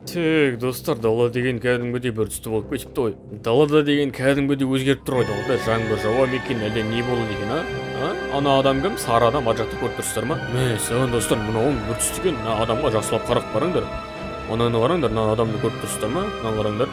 Так, достар, дала деген кәдімгідей бір түсті болып кетіпті ғой. Далада деген кәдімгідей өзгеріп тұр ғой. Далада жаңбыр жауа ма екен, әлде не болды екен, а? Ана адам кім? Сары адам ар жақта көріп тұрсыздар ма? Мә, саған достар, мынауың бір түсті екен. Мына адамға жақсылап қарап қараңдар. Ананы қараңдар, мына адамды көріп тұрсыздар ма? Мынаны қараңдар.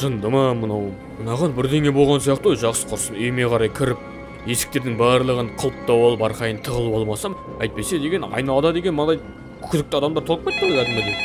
Жынды ма мынау? Мынаған бірдеңе болған сияқты ғой. Жақсы құрсын, үйіме қарай кіріп, есіктердің барлығын құлыптап алып, арқайын тығылып алмасам, әйтпесе деген айналада деген мынандай күдікті адамдар толып кетті ғой кәдімгідей.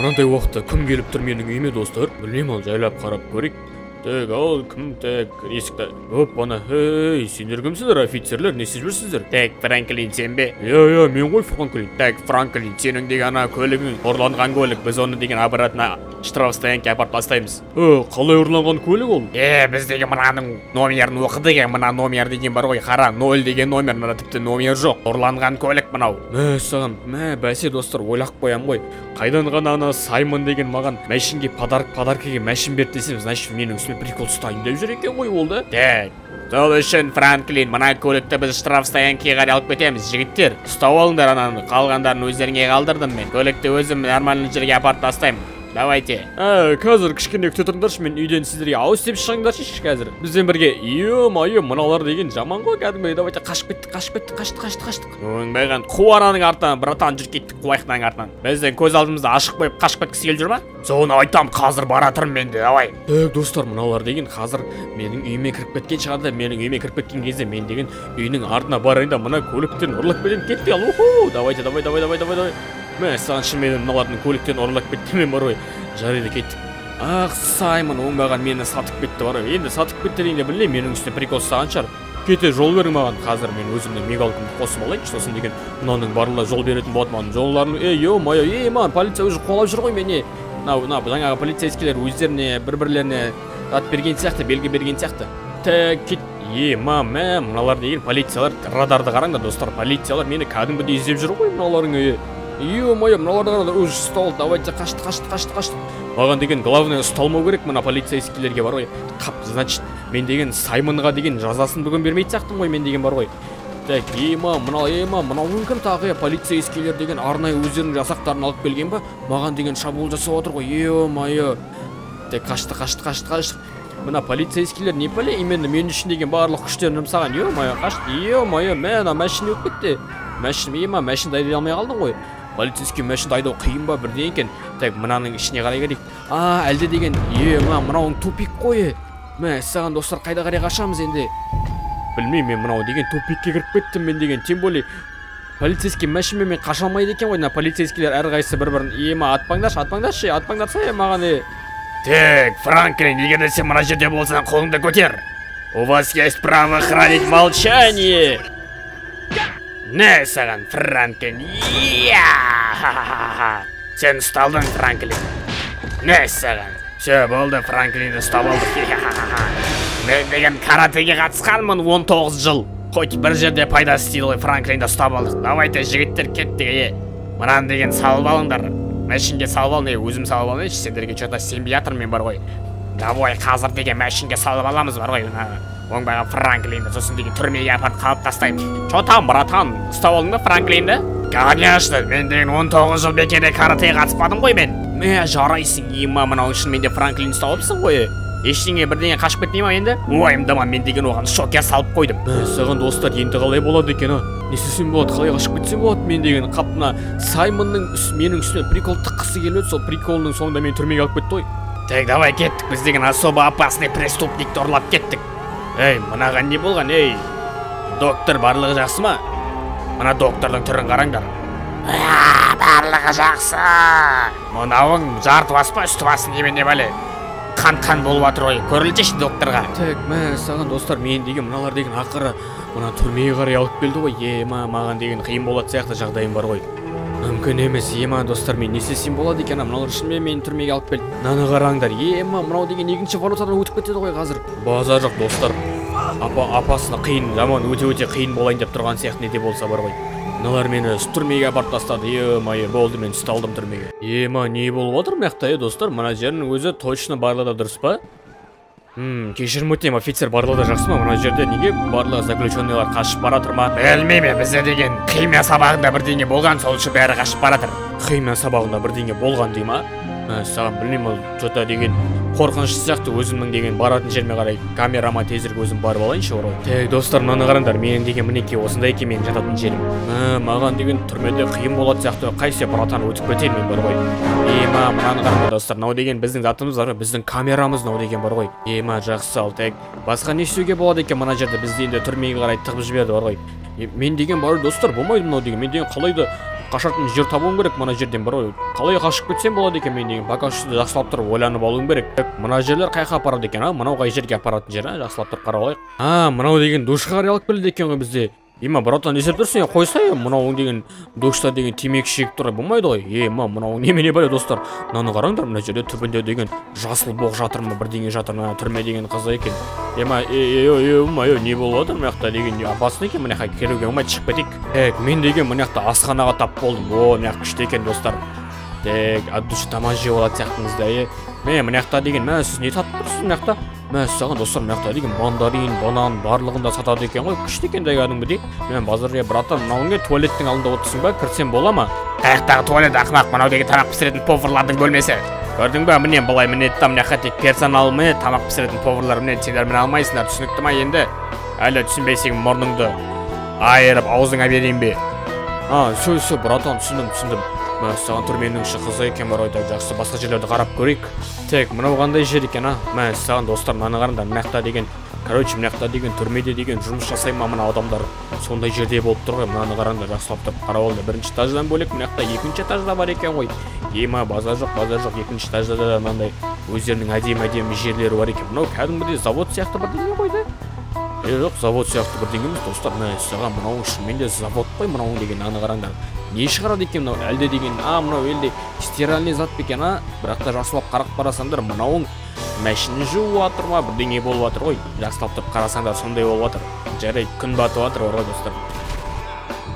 Мынандай уақытта кім келіп тұр менің үйіме, достар? Білмеймін, ал жайлап қарап көрейік. Так, ал кім, так, есікті. Оп, ана, ей, сендер кімсіңдер, офицерлер, не істеп жүрсіздер? Так, Франклин, сен бе? Иә, мен ғой Франклин. Так, Франклин, сенің деген ана көлігің ұрланған көлік, біз оны деген обратно штрафстоянкаға апарып тастаймыз. Қалай ұрланған көлік ол? Біз деген мынаның номерін оқыдық, мына номер деген бар ғой, қара, 0 деген номер, мына тіпті номер жоқ. Ұрланған көлік мынау. Мә, саған, мә, бәсе достар, ойлап қоям ғой. Қайдан ғана ана Саймон деген маған мәшинге подаркаға мәшин берді десем, значит, менің үстіме прикол ұстайын деп жүр екен ғой ол да. Так, сол үшін Франклин, мына көлікті біз штрафстоянкаға қарай алып кетеміз, жігіттер. Ұстап алыңдар ананы, қалғандарын өздеріңе қалдырдым мен. Көлікті өзім нормальный жерге апарып тастаймын. Давайте. Қазір кішкене күте тұрыңдаршы, мен үйден сіздерге ауыз істеп шығыңдаршы қазір. Бізбен бірге, ё-моё, мыналар деген жаман ғой кәдімгідей. Давайте қашып кеттік, қашып кеттік, қаштық, қаштық, қаштық. Оңбаған, қу ананың артынан, братан, жүріп кеттік, қуайық мынаның артынан. Біздің көз алдымызда ашық қойып қашып кеткісі келіп жүр ма? Соны айтам, қазір баратырмын мен де, давай. Так, достар, мыналар деген қазір менің үйіме кіріп кеткен шығар да, менің үйіме кіріп кеткен кезде мен деген үйінің артына барайын да, мына көліктен ұрлап кетемін, кеттік ал, уху, давайте, давай, давай, давай, давай, давай. Мә, саған шынымен мыналардың көліктен ұрлап кетті мен бар ғой. Жарайды, кеттік. Ах, Саймон оңбаған мені сатып кетті бар ғой. Енді сатып кетті дегенде білмеймін, менің үстіне прикол ұстаған шығар. Кете, жол берің маған. Қазір мен өзімнің мигалкамды қосып алайыншы, сосын деген мынаның барлығы жол беретін болады маған. Жолдарын, ей, ё-моё, ей, маған полиция уже қуалап жүр ғой мені. Мынау жаңағы полицейскийлер өздеріне бір-бірлеріне ат берген сияқты, белгі берген сияқты. Так, кет. Е, ма, мә, мыналар деген полициялар, радарды қараңдар, достар, полициялар мені кәдімгідей іздеп жүр ғой мыналарың. Ё-моё, мыналарды қараңдар, уже ұсталды. Давайте, қаштық, қаштық, қаштық, қаштық. Маған деген главное ұсталмау керек мына полицейскийлерге бар ғой. Қап, значит, мен деген Саймонға деген жазасын бүгін бермейтін сияқтымын ғой мен деген бар ғой. Так, ема, мынау, ема, мынау кім тағы? Полицейскийлер деген арнайы өздерінің жасақтарын алып келген ба? Маған деген шабуыл жасап отыр ғой. Ё-моё. Так, қаштық, қаштық, қаштық, қаштық. Мына полицейскийлер не пәле, именно мен үшін деген барлық күштерін жұмсаған. Ё-моё, қашты. Ё-моё, мә, ана машина өтіп кетті. Машина, ема, машина айдай алмай қалдың ғой. Полицейский машина айдау қиын ба бірдеңе екен. Так, мынаның ішіне қарай келейік. А, әлде деген, ема, мынауың тупик қой. Мә, саған достар, қайда қарай қашамыз енді? Білмеймін, мен мынау деген тупикке кіріп кеттім мен деген. Тем более полицейский машинамен мен қаша алмайды екен ғой. Мына полицейскийлер әрқайсысы бір-бірін, ема, атпаңдаршы, атпаңдаршы, атпаңдаршы, маған, е. Так, Франклин, егер де сен мына жерде болсаң, қолыңды көтер. У вас есть право хранить молчание. Не саған, Франклин. Сен ұсталдың, Франклин. Не саған. Все, болды, Франклинді ұстап алдық. Мен деген каратэге қатысқанмын 19 жыл. Хоть бір жерде пайдасы тиді ғой, Франклинді ұстап алдық. Давайте, жігіттер, кеттік, е. Мынаны деген салып алыңдар. Мәшинге салып алын, өзім салып алайыншы, сендерге чё-то сенбей жатырмын мен бар ғой. Давай, қазір деген мәшинге салып аламыз бар ғой. Оңбаған Франклинді сосын деген түрмеге апарып қалып тастаймын. Чё там, братан, ұстап алдың ба Франклинді? Конечно, мен деген 19 жыл бекерге каратэге қатыспадым ғой мен. Мә, жарайсың, ема, мынау шынымен де Франклин ұстап алыпсың ғой. Ештеңе бірдеңе қашып кетпей ма енді? Уайымдама, мен деген оған шокер салып қойдым. Мә, саған достар, енді қалай болады екен, а? Не істесем болады, қалай қашып кетсем болады? Мен деген қап мына Саймонның менің үстіме прикол тыққысы келіп еді, сол приколының соңында мені түрмеге алып кетті ғой. Так, давай кеттік, біз деген особо опасный преступникті ұрлап кеттік. Ей, мынаған не болған, ей? Доктор, барлығы жақсы ма? Мына доктордың түрін қараңдар. Барлығы жақсы. Мынауың жарты бас па, үсті басы немене бәле? Қан-қан болып жатыр ғой, көрілсеші докторға. Так, мә, саған достар, мен деген мыналар деген ақыры мына түрмеге қарай алып келді ғой. Ема, маған деген қиын болатын сияқты жағдайым бар ғой. Мүмкін емес, ема, достар, мен не істесем болады екен, мыналар шынымен мені түрмеге алып келді. Мынаны қараңдар, ема, мынау деген екінші воротадан өтіп кетеді ғой қазір. Базар жоқ, достар. Апасына қиын, жаман өте-өте қиын болайын деп тұрған сияқты не де болса бар ғой. Мыналар мені түрмеге апарып тастады. Е-мое, болды, мен ұсталдым түрмеге. Ема, не болып жатыр мына жақта, достар? Мына жердің өзі точно барлығы да дұрыс па? Кешірім өтінемін, офицер, барлығы да жақсы ма? Мына жерде неге барлығы заключенныйлар қашып бара жатыр ма? Білмеймін, бізде деген химия сабағында бірдеңе болған, сол үшін бәрі қашып бара жатыр. Химия сабағында бірдеңе болған дей ма? Саған білмеймін, ол что-то деген қорқынышты сияқты. Өзімнің деген баратын жеріме қарай камерама тезірек өзім барып алайыншы орай. Так, достар, мынаны қараңдар, менің деген мінекей осындай екен менің жататын жерім. Маған деген түрмеде қиын болатын сияқты. Қайсы братан, өтіп кетейін мен бар ғой. Ема, мынаны қараңдар, достар, мынау деген біздің затымыз бар ғой, біздің камерамыз мынау деген бар ғой. Ема, жақсы, ал так, басқа не істеуге болады екен мына жерде? Бізді енді түрмеге қарай тығып жіберді бар ғой. Мен деген бар, достар, болмайды мынау деген. Мен деген қалай да қашатын жер табуым керек мына жерден бар ғой. Қалай қашып кетсем болады екен мен деген? Пока что жақсылап тұрып ойланып алуым керек. Мына жерлер қай жаққа апарады екен, а? Мынау қай жерге апаратын жер, а? Жақсылап тұрып қарап алайық. А, мынау деген душқа қарай алып келеді екен ғой бізде. Ема, братан, не істеп тұрсың, қойсай, мынау деген душта деген темекі шегіп тұр, болмайды ғой. Ема, мынау немене бәле, достар? Мынаны қараңдар, мына жерде түбінде деген жасыл боқ жатыр ма, бірдеңе жатыр, мына түрме деген қызық екен. Ема, е, не болып жатыр мына жақта деген, опасно екен, мына жаққа кіруге болмайды, шығып кетейік. Так, мен деген мына жақта асханаға тап болдым. О, мына жақ күшті екен, достар. Так, от души тамақ жеп алатын сияқтымыз да, е. Міне, мына жақта деген, мә, сіз не сатып тұрсыз мына жақта? Мә, саған, достар, мына жақта деген мандарин, банан барлығын да сатады екен ғой. Күшті екен да кәдімгідей. Мен базарға, братан, мынау не, туалеттің алдында отырсың ба? Кірсем бола ма? Қаяқтағы туалет, ақымақ? Мынау деген тамақ пісіретін поварлардың бөлмесі. Көрдің ба, міне былай мінеді да, мына жаққа тек персонал мінеді, тамақ пісіретін поварлар мінеді, сендер міне алмайсыңдар, түсінікті ма енді? Әлі түсінбесең мұрныңды айырып аузыңа берейін бе? А, все, все, братан, түсіндім, түсіндім. Мәссаған, түрменің іші қызық екен бар ғой. Жақсы, басқа жерлерді қарап көрейік. Так, мынау қандай жер екен, а? Мәссаған, достар, мынаны қараңдар, мына жақта деген, короче, мына жақта деген түрмеде деген жұмыс жасай ма мына адамдар? Сондай жерде болып тұр ғой. Мынаны қараңдар, жақсылап тұрып қарап алыңдар. Бірінші этаждан бөлек мына жақта екінші этажда бар екен ғой. Ема, базар жоқ, базар жоқ. Екінші этажда да мынандай өздерінің әдемі-әдемі жерлері бар екен. Мынау кәдімгідей завод сияқты бірдеңе ғой да? Жоқ, завод сияқты бірдеңе емес, достар. Мәссаған, мынау шынымен де завод қой мынау деген. Мынаны қараңдар. Не шығарады екен мынау? Әлде деген, а, мынау әлде стиральный зат па екен, а? Бірақ та жақсылап қарап қарасаңдар, мынауың машина жуып жатыр ма, бірдеңе болып жатыр ғой. Жақсылап тұрып қарасаңдар, сондай болып жатыр. Жарайды, күн батып жатыр бар ғой, достар.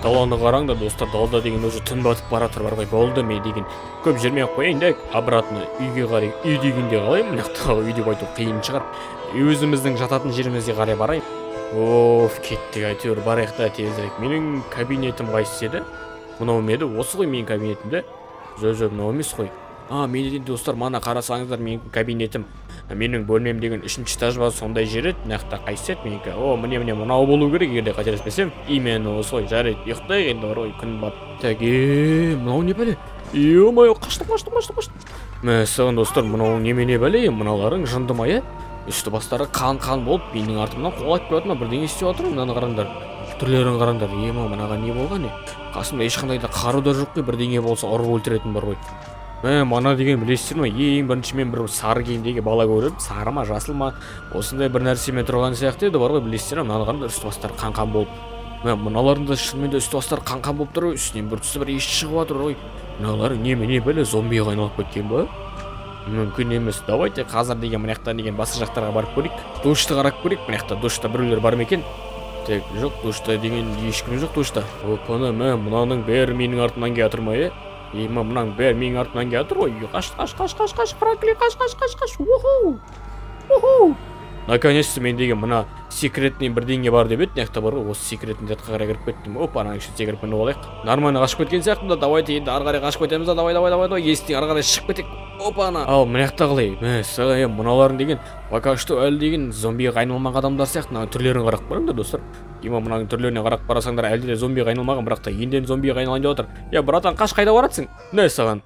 Даланы қараңдар, достар, далада деген уже түн батып бара жатыр бар ғой. Болды, мен деген көп жүрмей ақ қояйын да, обратно үйге қарай. Үй дегенде қалай, мына жақта үй деп айту қиын шығар. Өзіміздің жататын жерімізге қарай барайын. Оф, кеттік әйтеуір, барайық та тезірек. Менің кабинетім қайсысы еді? Мынау ма еді? Осы ғой менің кабинетім де. Жоқ, мынау емес қой. А, мен деген, достар, мана қарасаңыздар, менің кабинетім, менің бөлмем деген үшінші этаж ба, сондай жер еді. Мына жақта қайсысы еді менікі? О, міне, міне, мынау болу керек, егер де қателеспесем. Именно осы ғой. Жарайды, ұйықтайық енді бар ғой, күн батып. Так, мынау не бәле? Ё-моё, қаштым, қаштым, қаштым, қаштым. Мәссаған, достар, мынау немене бәле? Мыналарың жынды ма, е? Үсті бастары қан-қан болып, менің артымнан қуалап келе жатыр ма, бірдеңе істеп жатыр ғой. Мынаны қараңдар. Түрлерін қараңдар. Ема, мынаған не болған, е? Қасымда ешқандай да қару да жоқ қой, бірдеңе болса ұрып өлтіретін бар ғой. Мә, мана деген білесіздер ме, ең бірінші мен бір сары киімдегі бала көріп, сары ма, жасыл ма, осындай бір нәрсемен тұрған сияқты еді бар ғой, білесіздер ме? Мынаны қараңдар, үсті бастары қан-қан болып. Мә, мыналардың да шынымен де үсті бастары қан-қан болып тұр ғой, үстінен бір түсі бір иіс шығып жатыр ғой. Мыналар немене бәле, зомбиға айналып кеткен ба? Мүмкін емес. Давайте қазір деген мына жақтан деген басқа жақтарға барып көрейік. Душты қарап көрейік. Мына жақта душта біреулер бар ма екен? Так, жоқ, душта деген ешкім жоқ душта. Опана, мә, мынаның бәрі менің артымнан келе жатыр ма, е? Ема, мынаның бәрі менің артымнан келе жатыр ғой. Қаш, қаш, қаш, қаш, қаш, Франклин, қаш, қаш, қаш, қаш. Уху! Уху! Наконец-то мен деген мына секретный бірдеңе бар деп еді, мына жақта бар ғой, осы секретный затқа қарай кіріп кеттім. Опа, ананың ішіне секіріп мініп алайық. Нормально қашып кеткен сияқтымын да, давайте енді ары қарай қашып кетеміз да, давай, давай, давай, давай, есіктен ары қарай шығып кетейік. Опа, ана. Ал мына жақта қалай? Мәссаған, мыналардың деген пока что әлі деген зомбиға айналмаған адамдар сияқты. Мына түрлерін қарап қараңдар, достар. Ема, мынаның түрлеріне қарап қарасаңдар, әлде де зомбиға айналмаған, бірақ та енден зомбиға айналайын деп отыр. Е, братан, қаш, қайда баратсың? Не саған?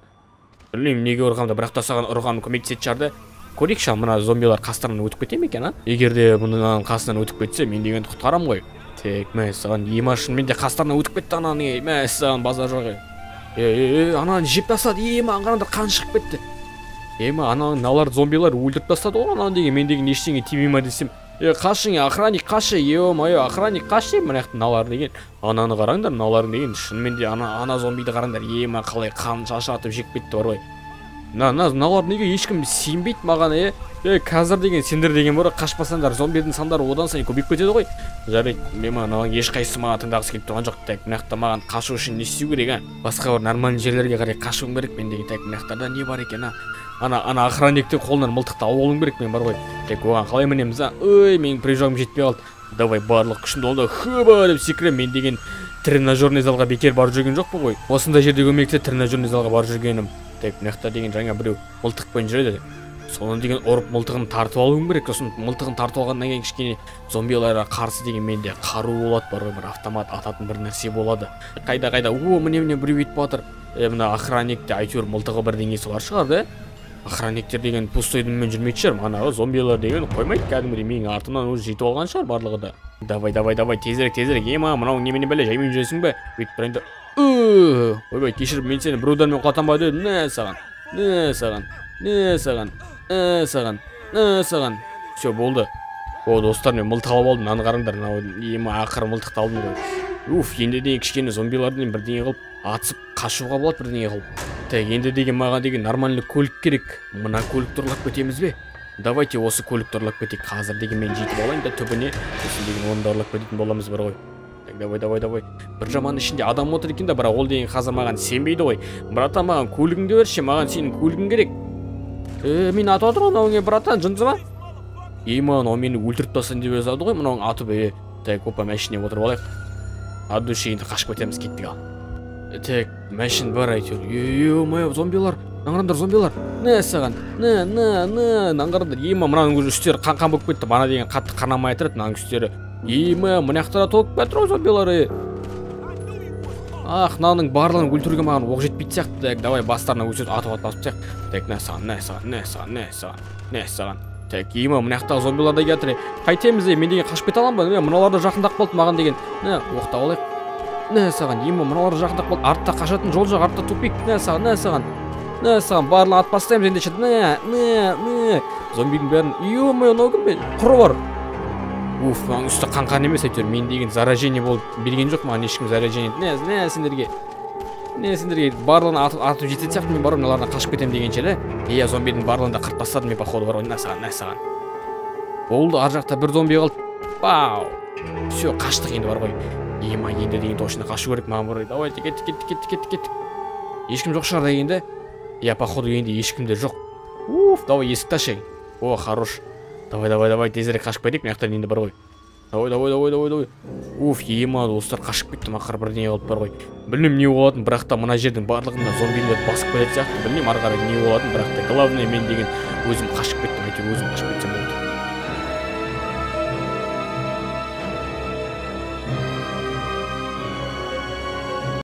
Білмеймін неге ұрғанымды, бірақ та саған ұрғаным көмектесетін шығар да. Көрейікші, мына зомбилар қастарынан өтіп кете ме екен, а? Егер де мынаның қасынан өтіп кетсе, мен дегенді құтқарам ғой. Тек, мәссаған, ема, шынымен де қастарынан өтіп кетті ананың, мәссаған, базар жоқ. Е, ананы жеп тастады, ема, қараңдар, қан шығып кетті. Ема, ананың, мыналар зомбилар өлтіріп тастады ғой ананы деген, мен деген ештеңе тимей ма десем. Е, қашың, охранник, қашы, е-мое, охранник, қашы, мына жақта мыналар деген. Ананы қараңдар, мыналар деген шынымен де ана зомбиді қараңдар, ема, қалай қан шашыратып жеп кетті бар ғой. Мыналар неге ешкім сенбейді маған, е? Қазір деген сендер деген бар, қашпасаңдар, зомбидің сандары одан сайын көбейіп кетеді ғой. Жарайды, мен мынаның ешқайсысы маған тыңдағысы келіп тұрған жоқ. Так, мына жақта маған қашу үшін не істеу керек, а? Басқа бір нормальный жерлерге қарай қашуым керек мен деген. Так, мына жақтарда не бар екен, а? Ана охранниктің қолынан мылтықты алып алуым керек мен бар ғой. Так, оған қалай мінеміз, а? Ой, менің прыжогым жетпей қалды. Давай барлық күшімді қолда хыба деп секіремін. Мен деген тренажерный залға бекер барып жүрген жоқпын ғой. Осындай жерде көмекте тренажерный залға барып жүргенім. Так, мына жақта деген жаңа біреу мылтықпен жүреді. Соны деген ұрып мылтығын тартып алуым керек. Сосын мылтығын тартып алғаннан кейін кішкене зомбиларға қарсы деген менде қару болады бар ғой, бір автомат ататын бір нәрсе болады. Қайда, қайда? О, міне, міне біреу өйтіп жатыр. Мына охранникте әйтеуір мылтығы бірдеңесі бар шығар да. Охранниктер деген пустой дыммен жүрмейтін шығар. Манағы зомбилар деген қоймайды кәдімгідей, менің артымнан өзі жетіп алған шығар барлығы да. Давай, давай, давай, тезірек, тезірек. Ема, мынау немене бәле, жаймен жүресің бе? Бүйтіп тұрайын да. Ойбай, кешір, мен сені бір удармен құлатам ба дедім. Не саған, не саған, не саған, не саған, не саған. Все, болды. О, достар, мен мылтық алып алдым. Мынаны қараңдар, мынау ема, ақыры мылтықты алдым ғой. Уф, енді деген кішкене зомбилардан бірдеңе қылып атысып қашуға болады, бірдеңе қылып. Так, енді деген маған деген нормальный көлік керек. Мына көлікті ұрлап кетеміз бе? Давайте осы көлікті ұрлап кетейік. Қазір деген мен жетіп алайын да түбіне, сосын деген оны да ұрлап кететін боламыз бар ғой. Так, давай, давай, давай. Бір жаман ішінде адам отыр екен да, бірақ ол деген қазір маған сенбейді ғой. Братан, маған көлігіңді берші, маған сенің көлігің керек. Мені атып отыр ғой мынау, братан, жынды ма? Ема, мынау мені өлтіріп тастайын деп жазады ғой, мынауың атып. Так, опа, машинаға отырып алайық. От души енді қашып кетеміз, кеттік ал. Так, машин бар әйтеуір. Е-мое, зомбилар, мынаны қараңдар, зомбилар. Не саған, не, не, не, мынаны қараңдар. Ема, мынаның өзі үстері қан-қан болып кетті. Бана деген қатты қанамай тұрады мынаның үстері. Ема, мына жақта да толып кетті ғой зомбилар. Ах, мынаның барлығын өлтіруге маған оқ жетпейтін сияқты. Так, давай бастарына өсет атып атып басып тастайық. Так, не саған, не саған, не саған, не саған, не саған. Так, ема, мына жақтағы зомбилар да келатыр. Қайтеміз, мен деген қашып кете аламын ба? Мыналар да жақындап қалды маған деген. Не, оқтап алайық. Не саған, ема, мыналар жақындап қалды. Артта қашатын жол жоқ, артта тупик. Не саған, не саған, не саған, барлығын атып тастаймыз ендеше. Не, не, не. Зомбидің бәрін, ё-моё, мынау кім бе? Құры бар. Уф, мынаның үсті қан-қан емес әйтеуір. Мен деген заражение болып берген жоқ маған ешкім заражение. Не, не сендерге. Не сендерге барлығын атып жететін сияқты. Мен барып мыналардан қашып кетемін дегенше де. Иә, зомбидің барлығын да қырып тастадым мен походу бар ғой. Не саған, не саған. Болды, ар жақта бір зомби қалды. Вау. Все, қаштық енді бар ғой. Ема, енді деген точно қашу керек маған бар ғой. Давайте, кеттік, кеттік, кеттік, кеттік, кеттік. Ешкім жоқ шығар дегенде. Иә, походу енді ешкім де жоқ. Уф, давай есікті ашайын. О, хорош. Давай, давай, давай, тезірек қашып кетейік мына жақтан енді бар ғой. Давай, давай, давай, давай, давай. Уф, ема, достар, қашып кеттім, ақыры бірдеңе қылып бар ғой. Білмеймін не болатынын, бірақ та мына жердің барлығында зомбилер басып кететін сияқты. Білмеймін ары қарай не болатынын, бірақ та главное мен деген өзім қашып кеттім, әйтеуір өзім қашып кетсем болды.